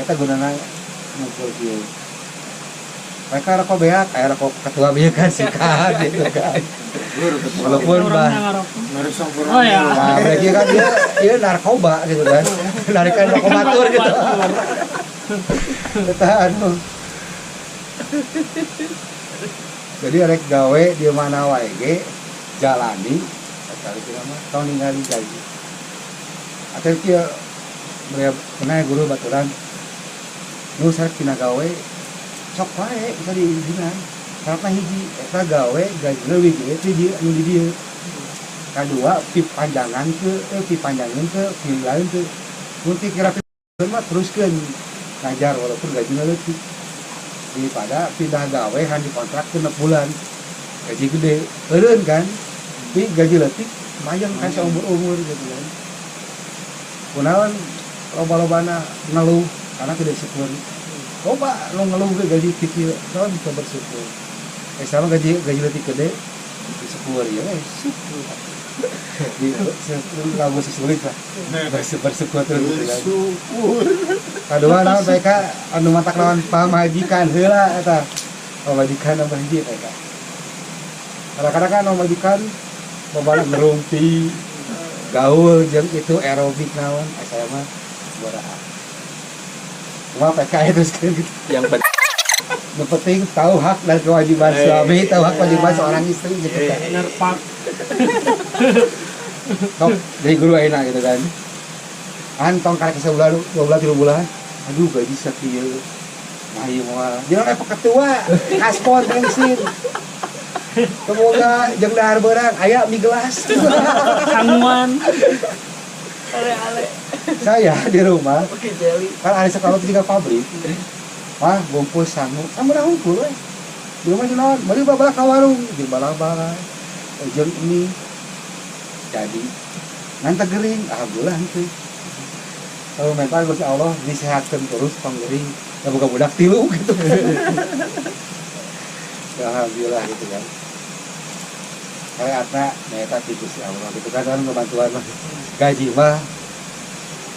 Eta gunana ngumpul kieu. Mereka rokok beak, kayak rokok ketua bieu kan sikat gitu kan. Walaupun bah, Oh ya. nah, berarti kan dia dia narkoba gitu kan. Narikan rokok batur gitu. Eta anu. Jadi rek gawe di mana wae ge jalani kali kita mah tong ningali gaji. Atau kieu pernah guru baturan nu sarek tina gawe sok wae bisa diizinan. Syaratna hiji eta gawe gaji leuwih gede ti di anu di dieu. Kadua pipanjangan ke pipanjangan ke pi lain ke mun ti kira mah teruskeun ngajar walaupun gajinya leutik daripada pindah gawe han dikontrak 6 bulan gaji gede eureun kan tapi gaji leutik mayang kan seumur-umur gitu kan kunaon loba-lobana ngeluh karena tidak syukur loba nu ngeluh ke gaji kecil soalnya bisa bersyukur sama gaji gaji leutik gede bersyukur ya syukur di lagu sesulit lah bersyukur terus gitu kan. Bersyukur. Kadua naon PK anu matak lawan pamajikan heula eta. Pamajikan nomor hiji PK. Kadang-kadang kan pamajikan loba ngerumpi gaul jeung itu aerobik naon saya mah boraah. Cuma PK itu gitu. Yang penting Yang penting tahu hak dan kewajiban suami, tahu hak kewajiban seorang istri gitu kan. Nerpak. Sok jadi guru enak gitu kan. Antong karek sebulan, 2 bulan, 3 bulan. Aduh gaji sakieu. Nah ieu moal. Jangan efek ketua, kaspon bensin. Semoga jeung dahar beurang aya mie gelas. Sanguan. Ale-ale. Saya di rumah Pakai jelly. kan ada sekolah juga pabrik. Wah, bungkus sangu, sama dah hungkul we. Di rumah naon? Bari babalak ka warung, jeung bala-bala. Jeung mie. Jadi ngan teu gering, alhamdulillah henteu. Kalau mental Gusti Allah disehatkeun terus tong gering, da boga budak tilu gitu. Ya, alhamdulillah gitu kan. Kayak atna nyaeta ti Gusti Allah gitu kan kan ngebantuan mah. Gaji mah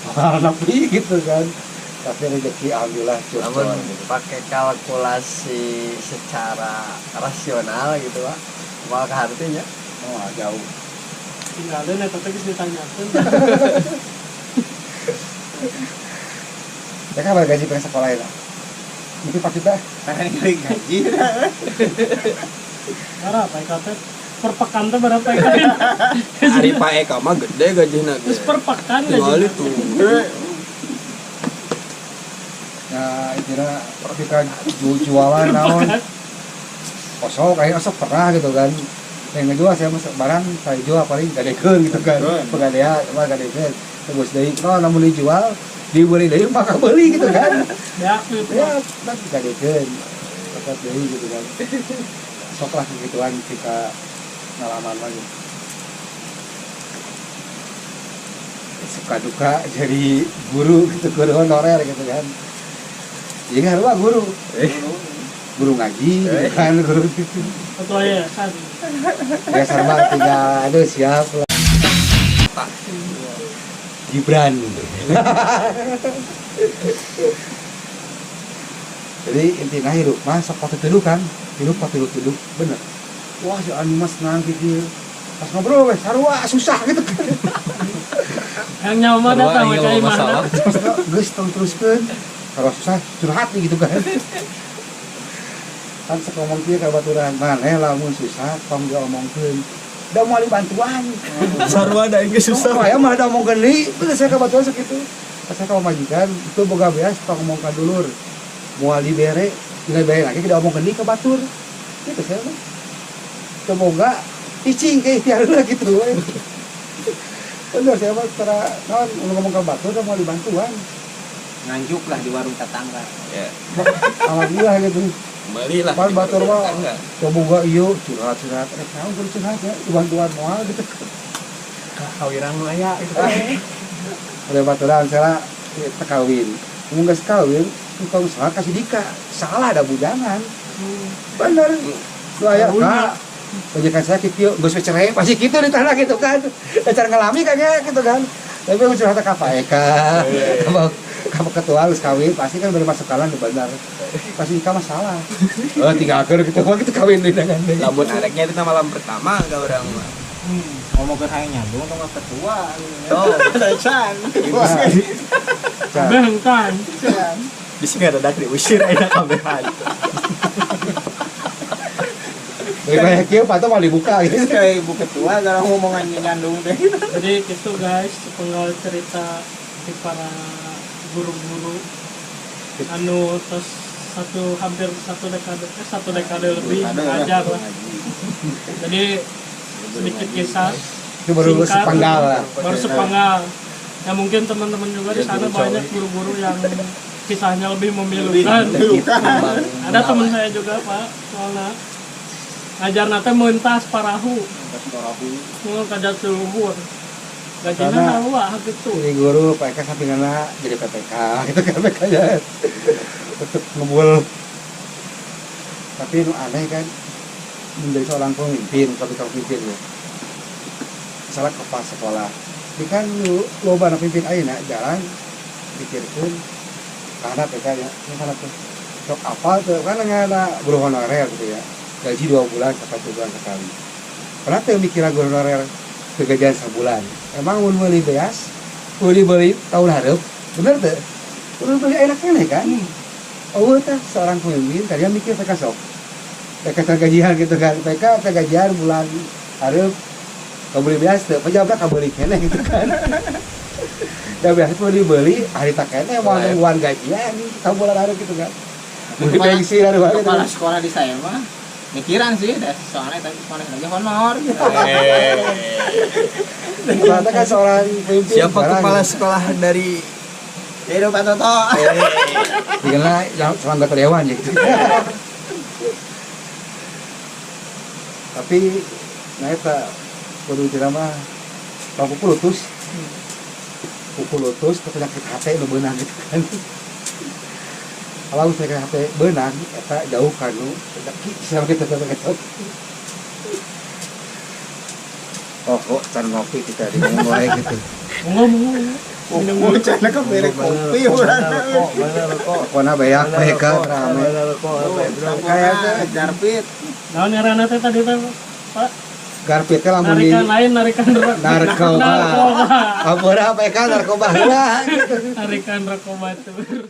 moal nepi gitu kan. Tapi rezeki alhamdulillah cukup. Namun pakai kalkulasi secara rasional gitu Pak. Moal ka artinya. Oh, jauh. Tinggalin eta teh geus ditanyakeun. Ya kan gaji pengen sekolah ya. Mungkin 4 juta. Karena ini gaji. Berapa Eka teh? Per pekan teh berapa Eka? Ari Pak Eka mah gede gajina ge. Terus per pekan Tinggal gaji. itu. Nah, intinya ketika jualan naon kosong kayak osok pernah gitu kan. Yang ngejual saya masuk barang saya jual paling gadekeun gitu kan. Pegadaian mah gadekeun. Terus deui kalau namun dijual dibeli deui maka beli gitu kan. Ya, gitu. Ya, kan gadekeun. Tetap deui gitu kan. Sok lah gituan ketika pengalaman lagi. Suka duka jadi guru gitu, guru honorer gitu kan. Jadi nggak lupa guru. Guru ngaji gitu kan, guru gitu. Ketua yayasan. Ya serba tiga, aduh siap lah. Gibran. Jadi intinya hidup mah sok patuh kan, hidup patuh bener. Wah si anu mas senang gitu. Pas ngobrol weh sarua susah gitu kan. Yang nyawa datang we ka imahna. Geus tong teruskeun. Kalau susah curhat nih gitu kan. Kan sok ngomong kieu ka baturan, maneh lamun susah tong diomongkeun. Da moal dibantuan. Sarua da geus susah. Oh, ya malah da omongkeun deui. Bener saya ka baturan sakitu. Pas saya ka pamajikan, itu boga beas tong ngomong ka dulur. Moal dibere, tinggal bere lagi kita omongkeun deui ka batur. Gitu saya mah. Teu boga cicing ke ikhtiar heula gitu we. Bener saya mah tara naon ngomong ka batur da moal dibantuan. Nganjuk lah di warung tetangga. Ya. Alhamdulillah gitu. Belilah. Pan batur mah coba ieu curhat-curhat rek naon kudu curhat ya dibantuan moal gitu. Kawirang nu aya gitu. Oleh baturan saya teu kawin. Mun geus kawin, engkau salah kasih dika. Salah ada bujangan. Bener. Lu aya ka majikan saya kieu geus we cerai pasti kitu di tanah gitu kan. Da cara ngalami kan ya gitu kan. Tapi mun curhat ka Pak Eka. Kamu ketua harus kawin pasti kan beri masukan benar. Pasti kamu masalah. Oh, tinggalkeun gitu mah gitu kawin deui dengan deui. Lamun areknya itu malam pertama enggak orang mah. Ngomong ke hayang nyandung tong ka ketua. Oh. Can. Bengkan. Bisa nggak ada diusir ayeuna kabehan. Lebih banyak kieu patah mau dibuka gitu. Kayak ibu ketua kalau ngomongan nyandung teh. Jadi gitu guys, sepenggal cerita di para guru-guru anu terus hampir satu dekade lebih mengajar lah. Jadi sedikit kisah Itu baru singkat, sepenggal lah. Baru sepenggal. Ya mungkin teman-teman juga di sana banyak guru-guru yang kisahnya lebih memilukan. Ada teman saya juga Pak, soalnya ngajar nate mentas parahu, mau kajar seluhur. Gajinya Karena- sarua gitu. Jadi guru PK sampinganna jadi PPK gitu kan PK nya untuk ngebul. Tapi nu aneh kan menjadi seorang pemimpin, kalau pemimpin ya. Misalnya kepala sekolah. Ini kan loba nu pimpin ayeuna jalan pikirkeun karena PK nya ini karena tuh sok apa tuh kan ada guru honorer gitu ya. Gaji 2 bulan sampai 7 bulan sekali. Pernah tuh mikiran guru honorer kegajian sebulan. Emang mun meuli beas, meuli beli tahun hareup, bener teu? Mun beli enak keneh kan? Oh, teh seorang pemimpin tadi mikir PK sok. PK tergajian gitu kan. PK tergajian bulan hareup kabeli beas teu, pejabna kabeli keneh gitu kan. Da beas mah dibeli hari tak keneh mau nungguan gajian ka bulan hareup gitu kan. Beli bensin hareup gitu. Kepala sekolah di saya mah mikiran sih, dah soalnya tadi sekolah lagi honor gitu. Ternyata kan seorang pemimpin. Siapa kepala sekolah dari Jadi Pak Toto. Dikenal yang seorang anggota dewan ya gitu. Tapi nah eta kudu ceramah tong pukul lutus. Pukul lutus ke penyakit hati nu beunang gitu kan. Kalau penyakit hati beunang eta jauh kan nu deki sama kita sama kita. Oh, kok can ngopi kita di mulai gitu. Ngomong. Minum cana ke merek kopi urang. Pokona beak PK rame. Kayak Garpit. Naon ngaranna teh tadi teh, Pak? Garpit teh lamun di Narikan lain narikan narkoba. Narkoba. Ampura PK narkoba heula. Tarikan rokok batur.